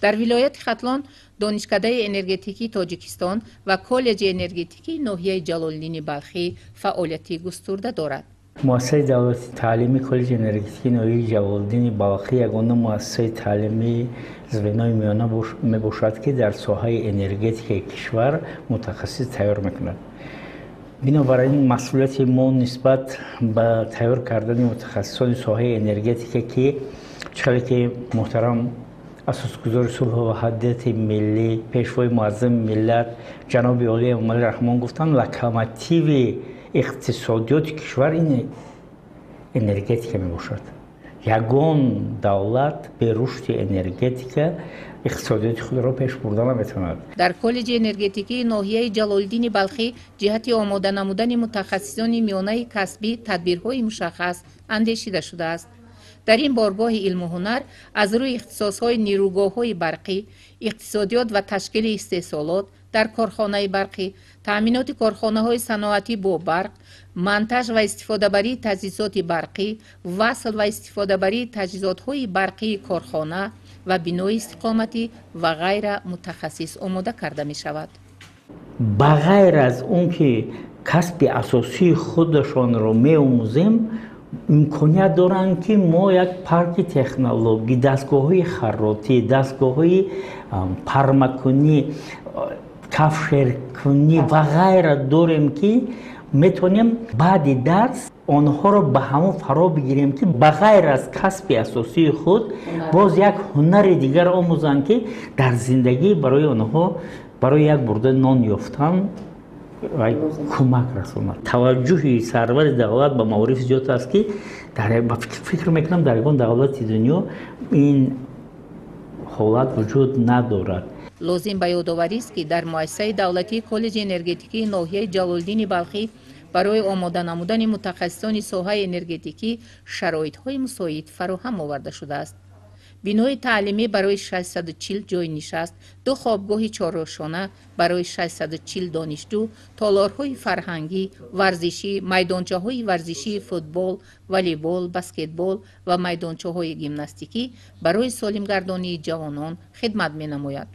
Дар вилояти Хатлон Донишкадаи энергетикии Тоҷикистон ва Коллеҷи энергетикии ноҳияи Ҷалолиддини Балхӣ фаъолияти густурда дорад. Муассисаи давлати таълимии Коллеҷи энергетикии ноҳияи Ҷалолиддини Балхӣ ягона муассисаи таълимии звенои миёна мебошад, ки дар соҳаи энергетикаи кишвар мутахассис тайёр мекунад. Бинобар ин масъулияти мо нисбат ба тайёр кардани мутахассисони соҳаи энергетика, ки чӣ хеле ки муҳтарам асосгузори сулҳу ваҳдати миллӣ, пешвои муаззами миллат ҷаноби олии Эмомалӣ Раҳмон гуфтанд, локомотиви иқтисодиёти кишвар ин энергетика мебошад. Ягон давлат бе рушди энергетика иқтисодиёти худро пеш бурда наметавонад. Дар Коллеҷи энергетикии ноҳияи Ҷалолиддини Балхӣ ҷиҳати омода намудани мутахассисони миёнаи касбӣ тадбирҳои мушаххас андешида шудааст. Дар ин боргоҳи илму ҳунар аз рӯи ихтисосҳои нерӯгоҳҳои барқӣ, иқтисодиёт ва ташкили истеҳсолот дар корхонаи барқӣ, таъминоти корхонаҳои саноатӣ бо барқ, монтаж ва истифодабарии таҷҳизоти барқӣ, васл ва истифодабарии таҷҳизотҳои барқии корхона ва бинои истиқоматӣ ва ғайра мутахассис омода карда мешавад. Ба ғайр аз он ки касби асосии худашонро меомӯзем, имконият доранд, ки мо як парки технологӣ, дастгоҳҳои харротӣ, дастгоҳҳои пармакунӣ, кафшеркунӣ ва ғайра дорем, ки метавонем баъди дарс онҳоро ба ҳамон фаро бигирем, ки ба ғайр аз касби асосии худ боз як ҳунари дигар омӯзанд, ки дар зиндагӣ барои онҳо барои як бурда нон ёфтан кӯмак расонад. Таваҷҷӯҳи сарвари давлат ба маориф зиёд аст, ки фикр мекунам, дар ягон давлати дунё ин ҳолат вуҷуд надорад. Лозим ба ёдоварист, ки дар муассисаи давлатии Коллеҷи энергетикии ноҳияи Ҷалолиддини Балхӣ барои омода намудани мутахассисони соҳаи энергетикӣ шароитҳои мусоид фароҳам оварда шудааст. Бинои таълимӣ барои 640 ҷойи нишаст, ду хобгоҳи чоррошона барои 640 донишҷӯ, толорҳои фарҳангӣ, варзишӣ, майдончаҳои варзишии футбол, волейбол, баскетбол ва майдончаҳои гимнастикӣ барои солимгардонии ҷавонон хидмат менамояд.